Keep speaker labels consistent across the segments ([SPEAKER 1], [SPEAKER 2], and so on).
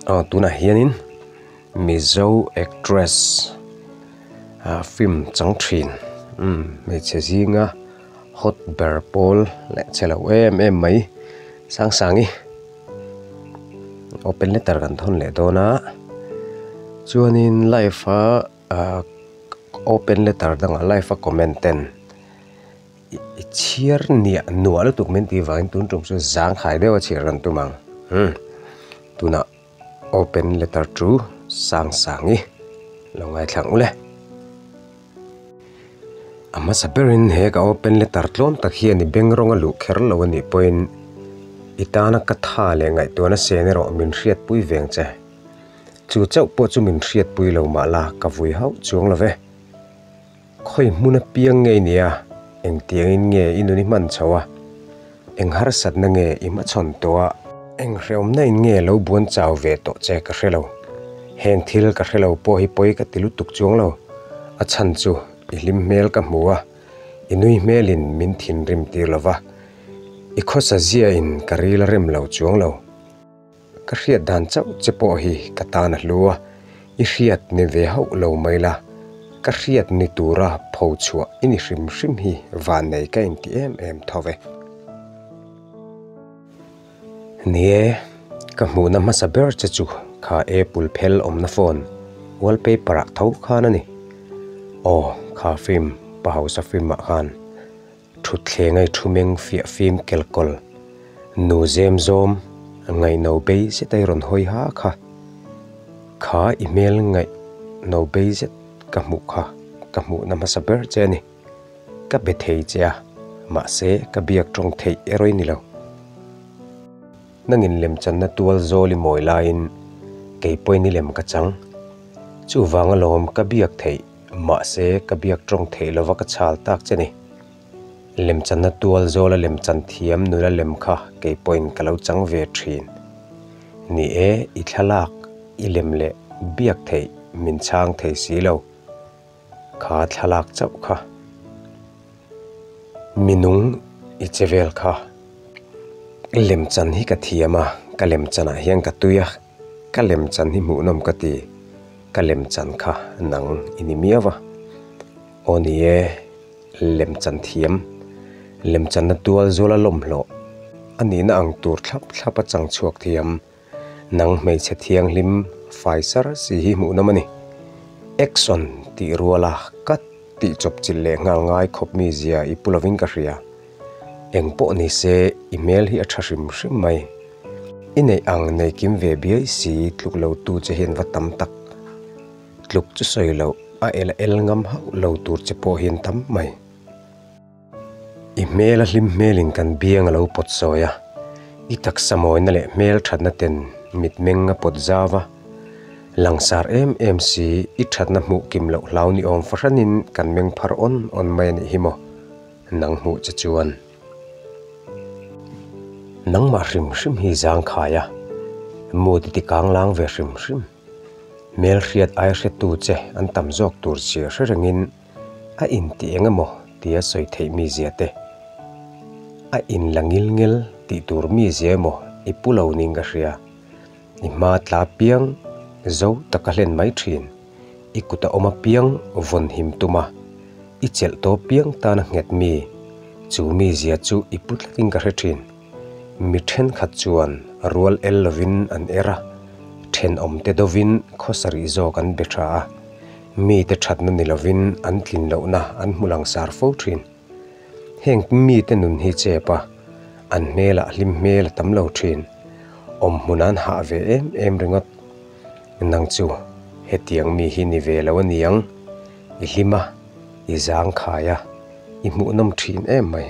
[SPEAKER 1] Aw tunah hianin Mizo actress ah film chang thin umm hmeichhe zinga hot ber pawl leh che lo em em mai Sangsangi open letter kan thawn leh dawn a chuanin live a ah open letter dangah live a comment ten I chhiar niah nuah lutuk min tih vangin tun tum chu zangkhai deuh a chhiar kan tum ang. Umm tunah open letter chu sang sangi lo ngaithla ang ule. A hmasa berin he ka open letter tlawm tak hian i beng rawng a luh kher lo a nih pawhin i tana ka tha leh ngaihtuahna sen erawh min hriatpui veng che. Chu chauh pawh chu min hriatpui lo mah la ka vui hauh chuang lo ve. Khawi hmun apiang nge i nia? Engtiangin nge i nun i hman chho a? Eng harsatna nge i hmachhawn tawh a? Eng hrehawmna in nge lo buan chau ve tawh che ka hre lo. Heng thil ka hre lo pawh hi pawi ka ti lutuk chuang lo. A chhan chu i hlim hmel ka hmu a, i nui hmelin min thinrim tir lo va, i khawsa ziain ka ril a rem lo chuang lo. Ka hriat dan chauh che pawh hi ka tan a hlu a, i hriat ni ve hauh lo mai la, ka hriat ni tura pho chhuah i ni hrim hrim hi vannei ka inti em em tho ve. Ni e, ka hmuhna hmasa ber che chu kha apple phel awmna phone wallpaper ah tho khan a ni. Aw, kha film, pa hausa film ah khan. Thutthleng ai thu meng fiah fim kelkawl, nu zem zawm ngaihno bei zet ai rawn hawi ha kha. Kha i hmel ngaihno bei zet ka hmuh kha ka hmuhna hmasa ber che a ni. Ka be thei che a, mahse ka biak tawng theih erawh i ni lo. Nangin lemchanna tual zawl i mawi laiin kei pawhin i lem ka chang. Chuvang alawm ka biak theih, mahse ka biak tawng theih lova ka chhal tak che ni. Lemchanna tual zawla lemchan thiam nula lem kha kei pawhin ka lo chang ve thin. Ni e, i thlalak, i lem leh biak theih min chhang thei si lo. Kha thlalak chauh kha. Mi nung i che vel kha. Lemchan hi ka thiam a, ka lemchanah hian ka tui a, ka lemchan hi hmuhnawm ka ti. Ka lemchan kha nang i ni miau a. Aw ni e, lemchan thiam. Lemchanna tual zuala lawmhlawh a nihna ang tur thlap thlap a chang chhuak thiam. Nang hmeichhe thianghlim fai sar si hi hmuhnawm a ni. Action tih ruala ka tih chawp chilh leh nghal ngai khawp mi zia i pu lovin ka hria. Eng pawh ni se i hmel hi a tha hrim hrim mai. I neih ang nei kim ve biai si tluk lo tu che hian va tam tak. Tluk chu sawi loh a el a el ngam hauh lo tur che pawh hian tam mai. I hmel a hlim hmelin kan biang a lo pawt sawi a, i taksa mawina leh hmel thatna ten mitmeng a pawt zau a. Langsar em em si i thatna hmuh kim loh hlau ni awm fahranin kan meng phar awn awn mai a nih hi maw? Nang hmuh che chuan. Nangmah hrim hrim hi zangkhai a, mood i ti kanglang ve hrim hrim. Hmel hriat ai hretu che an tam zawk tur zia hre rengin A inti eng emaw tia sawi theih mizia te, a inla ngil ngel tih tur mizia emaw i pu lo ning ka hria. I hma tla piang zo taka hlen mai thin, i kut a awm apiang vawn him tum a, i chelh tawh piang tana nghet mi, chu mizia chu i pu tlatin ka hre thin. Mi thenkhat chuan rual el lovin an er a, thenawmte dovin khawsarih zawk an be tha a. Mite thatna ni lovin an tlin lohna an hmu langsar fo thin. Heng mite nun hi chep a, an hmelah hlim hmel a tam lo thin. Awm hmun an hah ve em em ringawt. Nang chu hetiang mi hi ni ve lo a niang, i hlim a, i zangkhai a, i hmuhnawm thin em mai.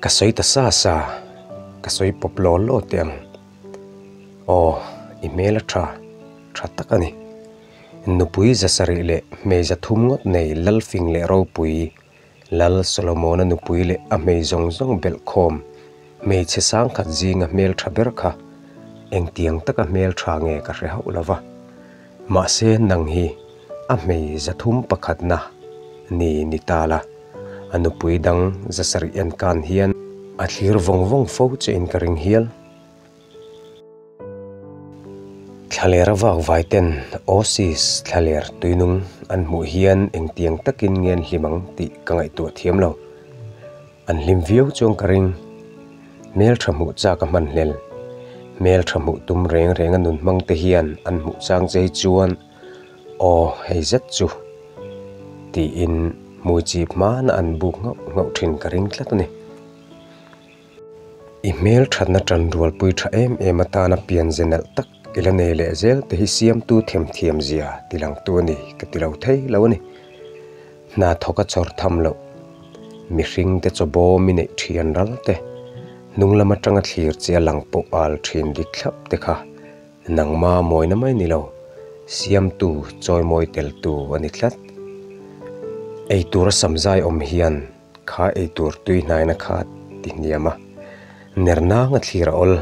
[SPEAKER 1] Ka sawi ta sa sa, ka sawi pawp law law teh ang. Aw, i hmel a tha, tha tak a ni. Nupui zasarih leh hmei zathum ngawt nei Lalfing leh Ropui, Lal Solomona nupui leh a hmei zawng zawng belh khawm, hmeichhe sangkhat zinga hmel tha ber kha engtiang taka hmel tha nge ka hre hauh lo va. Mahse nang hi a hmei zathum pakhatna ni ni ta la, a nupui dang zasarih en kan hian a thlir vawng vawng fo che in ka ring hial. Thlaler a vak vai ten Oasis thlaler tuinung an hmuh hian engtiang takin nge an hlim ang tih ka ngaihtuah thiam lo. An hlim viau chuang ka ring. Hmeltha hmuh chak a hman hlel. Hmeltha hmuh tum reng reng a nun hmang te hian an hmuh chang che hi chuan aw hei zet chu tiin hmui chip hmana an buk nghauh nghauh thin ka ring tlat a ni. I hmel thatna tan rualpui tha em em atana pian ze nalh tak i la nei leh zel te hi siamtu themthiam zia ti langtu a ni ka ti lo thei lo a ni. Hna thawk a chawr tham loh, mihring te chaw bawm i neih thian ral te, hnung lam atanga thlir che a lang pawh al thin dik thlap te kha nangma mawina mai ni lo, siamtu chawimawi teltu a ni tlat. Eitur a samzai awm hian Kha eitur tui hnaina kha ti hniam a, ner nang a thlir a awl.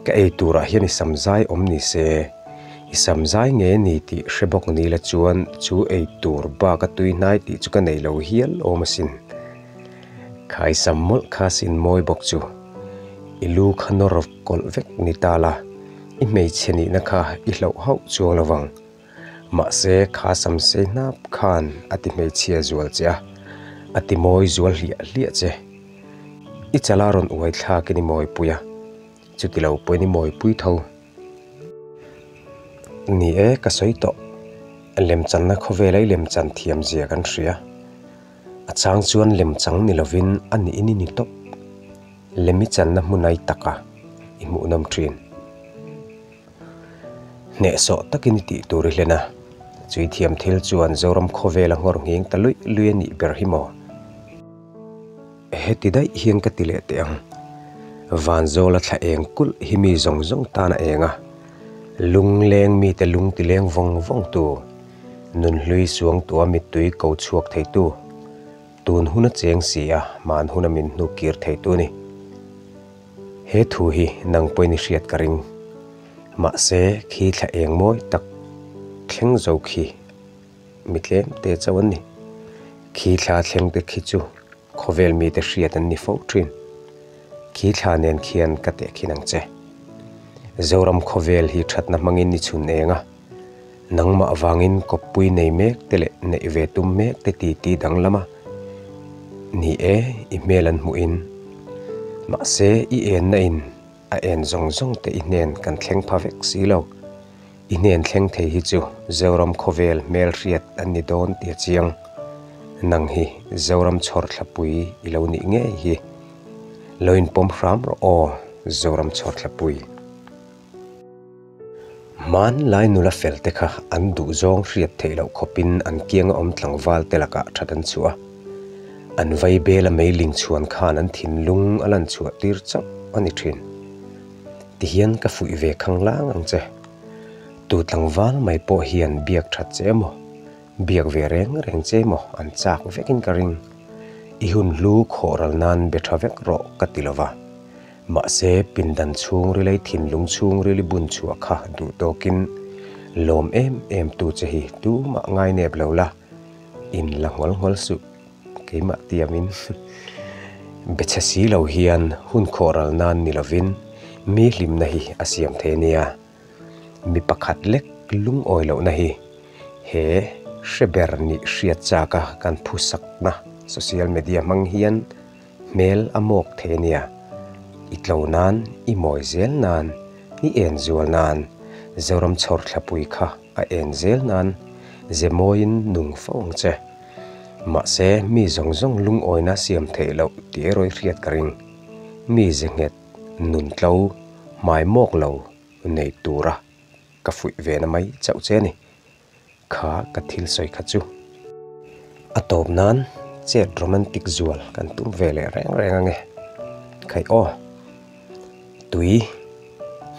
[SPEAKER 1] Ka eiturah hian i samzai awm ni se, i samzai nge ni tih hre bawk ni la chuan chu eitur bak a tui hnai tih chu ka nei lo hial awm asin. Kha i sam mawlh kha sin mawi bawk chu. I lu kha nawr kawlh vek ni ta la, i hmeichhe nihna kha i hlauh hauh chuang lo vang. Mahse, kha samsei hnap khan a ti hmeichhia zual che a, a ti mawi zual hliah hliah che. I chala rawn uai thlakin i mawipui a, chuti lo pawhin i mawipui tho. Ni e, ka sawi tawh. Lemchanna khawvela i lemchan thiam zia kan hria. A chang chuan lemchang ni lovin a niin i ni tawp. Lem i channa hmun ai taka i hmuhnawm thin. Hnehsawh takin i tih tur i hlen a, chui thiam thil chuan Zoram khawvel a nghawr nghing ta luih luih a nih ber hi maw? Heti daih hian ka ti leh teh ang. Vanzawla thla eng kulh hi mi zawng zawng tan a eng a, lungleng mite lung ti leng vawng vawng tu, nunhlui suangtua mittui ko chhuak theitu, tun hun a cheng si a, hman huna min hnuk kir theitu a ni. He thu hi nang pawhin i hriat ka ring. Mahse, khi thla eng mawi tak thleng zo khi mi tlem te chauh an ni. Khi thla thleng te khi chu khawvel mite hriat an ni fo thin. Khi thla nen khian ka tehkhin ang che. Zoram khawvel hi thatna hmangin i chhun eng a. Nangmah vangin kawppui nei mek te leh neih ve tum mek te titi danglam a ni e, i hmel an hmuhin. Mahse, i enna in a en zawng zawng te i hnen kan thleng pha vek si lo. I hnen thleng thei hi chu Zoram khawvel hmelhriat an ni dawn tih a chiang. Nang hi Zoram chhawrthlapui i lo nih ngei hi. Lo inpawm hram rawh aw, Zoram chhawrthlapui. Hmanlai nula fel te kha an duhzawng hriat theih loh khawpin an kianga awm tlangval te lakah that an chhuah a. An vai bela meiling chhuan khan an thinlung a lan chhuah tir chauh a ni thin. Tihian ka fuih ve khanglang ang che. Tu tlangval mai pawh hian biak that che emaw, biak ve reng reng che emaw an chak vekin ka ring. I hun hlu khawh ral nan be tha vek rawh ka ti lova. Mahse, pindan chhungril ei thinlung chhungril i bun chhuah kha duh tawkin lawm em em tu che hi tumah ngai nep lo la, in la nghawl nghawl suh, keimah tiamin be chhe si lo hian hun khawh ral nan ni lovin mi hlimna hi a siam thei a nia. Mi pakhat lek lungawi lohna hi he hre ber nih hriat chaka kan phusakna social media hmang hian Hmel a mawk thei a nia. I tlo nan, i mawi zel nan, i en zual nan, Zoram chhawr thlapui kha a en zel nan ze mawiin nung fo ang che. Mahse, mi zawng zawng lungawina siam theih loh tih erawh i hriat ka ring. Mi ze nghet, nun tlo, hmai mawk lo nei tura ka fuih ve na mai chauh che a ni. Kha ka thil sawi kha chu a tawp nan chet romantic zual kan tum ve leh reng reng ange. Khaih aw, tui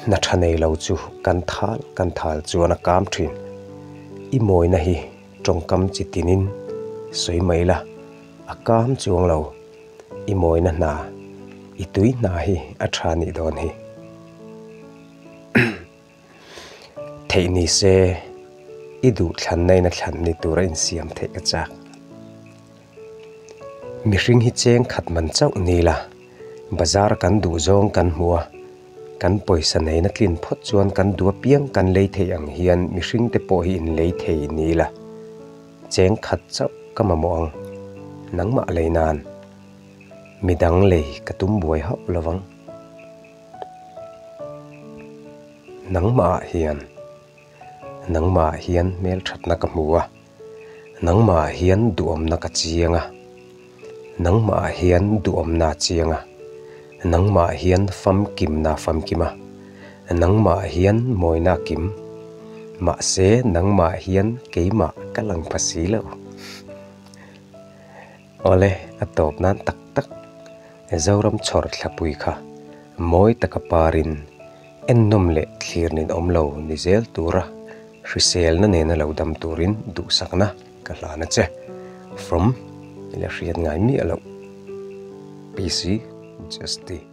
[SPEAKER 1] hna tha nei lo chu kan thal kan thal chuan a kam thin. I mawina hi tawngkam chi tinin sawi mai la, a kam chuang lo. I mawina hna, i tui hna hi a tha nih dawn hi. Theih ni se, i duh thlanna in a thlan ni tura insiam theih ka chak. Mihring hi cheng khat man chauh ni la, bazar kan duh zawng kan hmu a, Kan pawisa neihna tlin phawt chuan kan duh apiang kan lei theih ang hian mihringte pawh hi inlei thei ni la. Cheng khat chauh ka mamawh ang. Nangmah lei nan. Midang lei ka tum buai hauh lo vang. Nangmah ah hian. Nangmah ah hian hmelthatna ka hmu a. Nangmah ah hian duhawmna ka chiang a. Nangmah ah hian duhawmna a chiang a. Nangmah ah hian famkimna a famkim a. Nangmah ah hian mawina a kim. Mahse nangmah ah hian keimah ka lang pha si lo. Awle, a tawp nan tak tak Zoram chhawr thlapui kha mawi taka parin ennawm leh thlir nin awm lo ni zel tura hriselna nena lo dam turin duhsakna ka hlan a che. From, ila hriat ngai miah loh. PC, Justy.